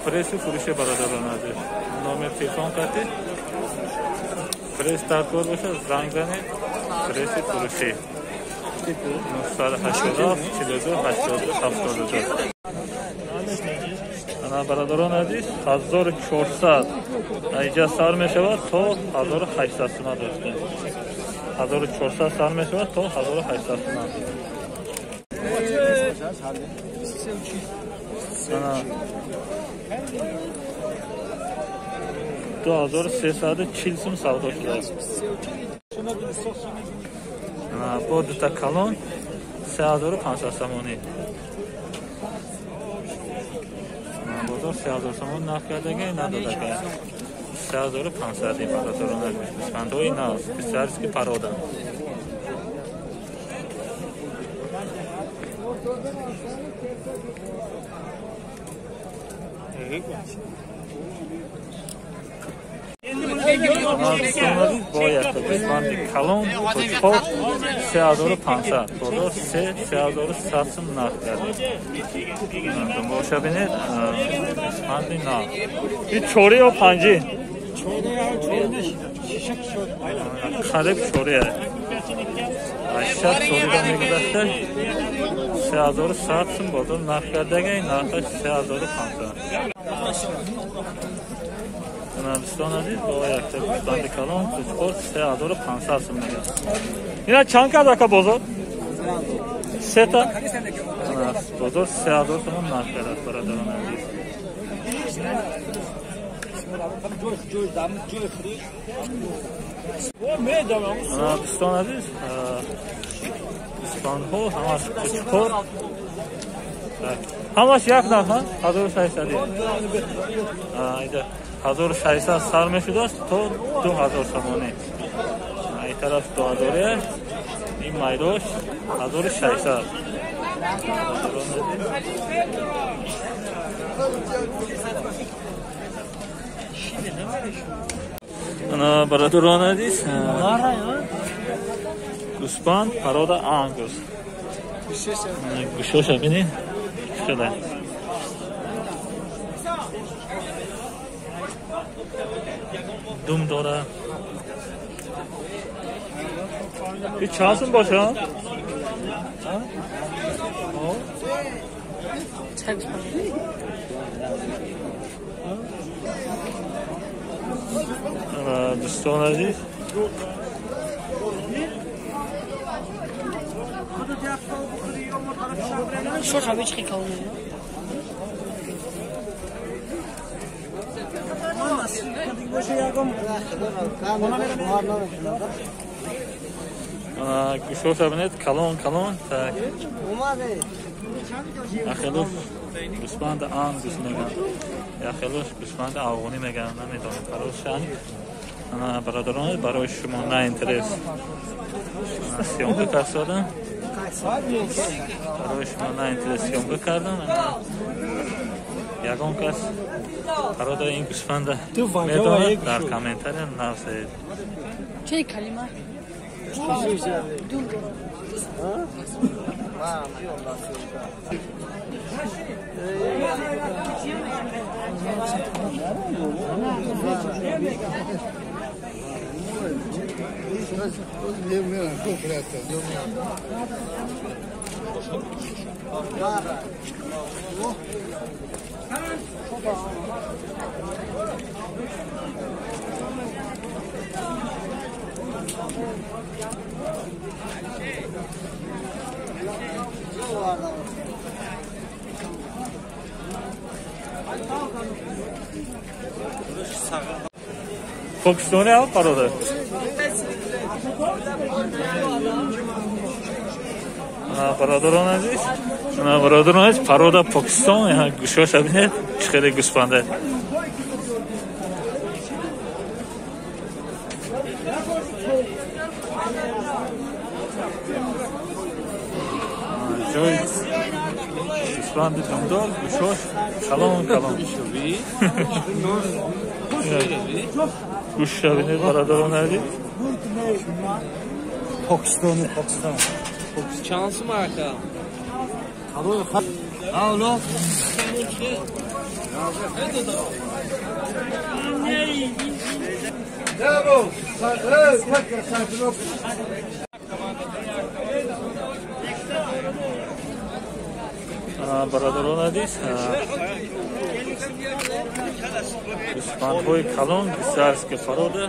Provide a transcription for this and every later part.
Пресси фурӯши бародарон азиз. Номер телефон кардед. Пресс дар кор бошад, занг занед. Пресси фурӯшӣ. 987 42 82 72. Ана бародарон азиз, 1400 инҷа сар мешавад то 1800 сомон дошта. 1400 сар мешавад то 1800 сомон. Ана 2340 сум савдо шудааст. Бо дута калон 3500 сомонӣ. Бозор 3000 сомон нарх кардага, надодага. 3500 бародарон азиз. Гӯсфандҳои нав, гусарски порода. Бо якта гӯсфанди калон қучқор 3500, бозор 3100 сум нарх кард. Боша бинед, гӯсфанди нав. Ин чорӣ ё панҷӣ? Қариб чорӣ. 800 чорида мегузашта 3100 сум бозор нарх кардага, ин нархаш 3500. Дӯстон азиз, бо якта гӯсфанди калон қучқор 3500 сум мегӯяд. Ина чанд кард ака бозор? Сета? Бозор 3000 сомон нарх кардааст бародарон азиз. Дӯстон азиз, гӯсфандҳо ҳамаш қучқор, ҳамаш як нарх, 1600. 1600 сар мешудааст то 2000 сомонӣ. Ин тараф 2000, ин майдош 1600. Ана бародарон азиз, гӯсфанд порода ангус. Гӯшоша бинед, шуда. Дум дора. Ин чанд сум бошад? Дӯстон азиз, гӯшоша бинед, калон калон. Так, яхелош гӯсфанди ангус мегӯянд, яхелош гӯсфанди афғонӣ мегӯянд, намедонам парошан. Бародарон, барои шумо на интерес съёмка кардам, барои шумо на интерес съёмка кардам. Ягон кас пародаи ин гӯсфанда медонад, дар комментария нависед. Чӣ калима? Покистони ҳам парода. Бародарон азиз, бародарон азиз, парода Покистон, гӯшоша бинед, чӣ хеле гӯсфанда. Ҷои гӯсфанди думдор, гӯшош калон калон. Гӯшша бинед бародарон азиз. Покистони Покистон. Чанд сум ака? Алло. Бародарон азиз, гӯсфандҳои калон гисарски порода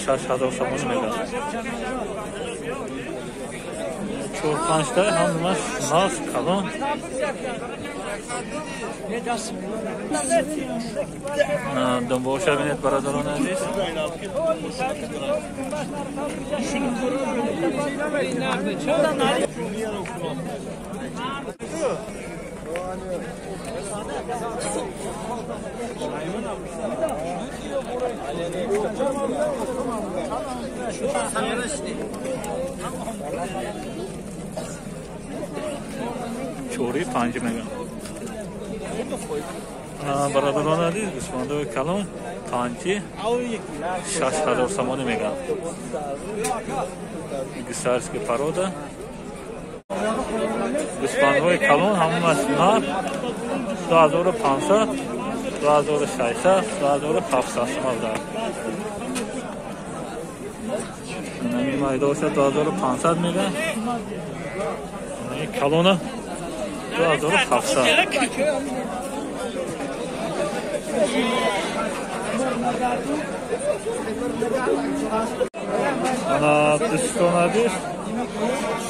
6000 сомонӣ мегардад. 4-5 та ҳамаш нағз калон. Думбоша бинед бародарон азиз. Чори панҷ мегӯям. Бародарон азиз, гӯсфандои калон панҷи 6000 сомонӣ мегӯям. Гисарски порода. Гӯсфандҳои калон ҳамааш нар 2500, 2600, 2700 сомон буданд. Ин майдоша 2500 мегӯям. Ин калона 2700. Ана дӯстон азиз,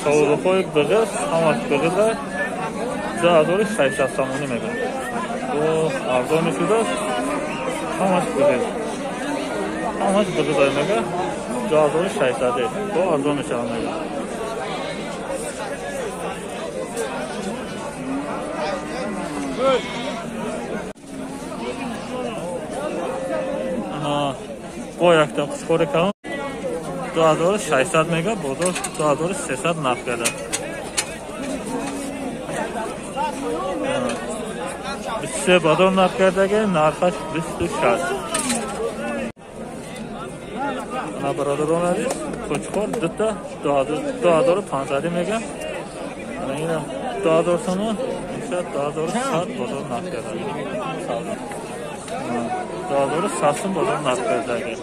саволҳои биғиз, ҳамаш биғиза 2600 сомонӣ мегӯям. Бо арзон шудааст, ҳамаш биғиз. Ҳамаш биғиза мегӯям, 2600 бо арзон мешавад мегӯям. Бо якта қучқори калон 2600 мега, бозор 2300 нарх карда. 23 бозор нарх кардаги, нархаш 26. Ана бародарон азиз, қучқор дута 2500 мега. Ана ина 2000 сомон, иша 2100 бозор нарх карда. 2100 сом бозор нарх кардаги.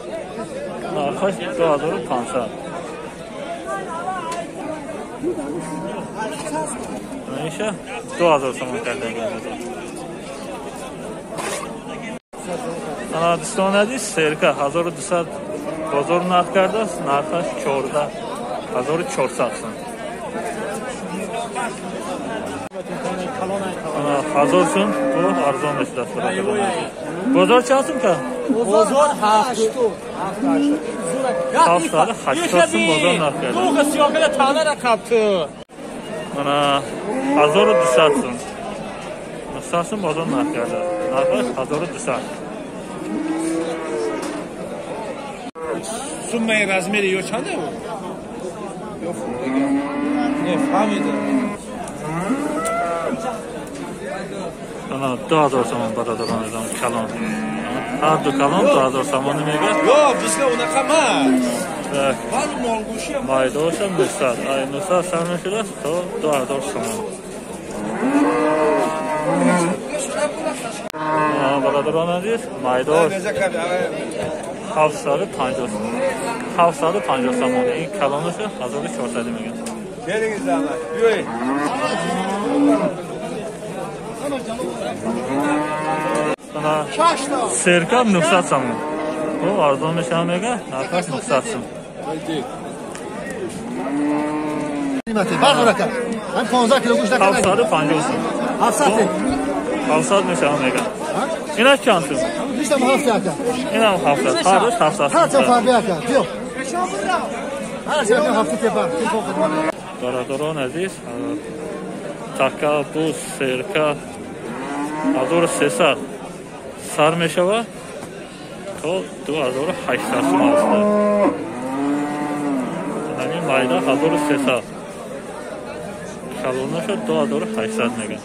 Нархаш 2500. Иша 2000 сомон кардаги. Ана дӯстон азиз, серка 1200 бозор нарх кардааст, нархаш 14400 сом. 1000 сом бо арзон мешудааст бародарон азиз. Бозор чанд сум ка? Бозор 7 780 сум бозор нарх карда. Ана 1200 сум. 900 сум бозор нарх карда. Нархаш 1200. Суммаи размери ё чанде ӯ? Ё хурдага. Не, фаҳмидам. Ана 2000 сомон бародарон азиз, калон. Ҳар ду калон 2000 сомонӣ мегӯяд. Ё, бизга унақа мас. Майдоша 900. Ай 900 сар мешудааст то 2000 сомон. Бародарон азиз, майдош 750 750 сомон. Ин калонаша 1400 мегӯяд. Ана серка 900 сомон. Бо арзон мешавад мега, нархаш 900 сом. Ман 15 кило гӯшт накардам. 750 сом. 700. 700 мешавад мега. Инаш чанд сом? 27 ака. Инам 700. Ҳар душ 700 сом. Ҳар чанд фарқи ака. Биё. Ҳар чанд 700 тепа. Бародарон азиз, така, буз, серка 1300 сар мешавад. Серкаҳо 2800 сум аст. Ҳамин майда 1300. Калонаша 2800 меган.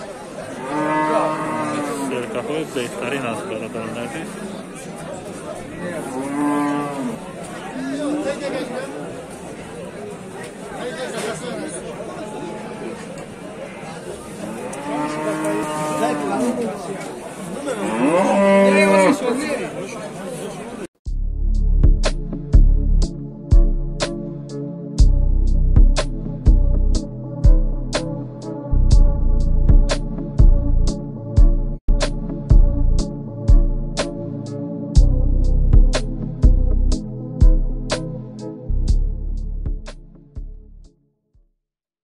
Серкаҳои беҳтарин аст, бародарони азиз.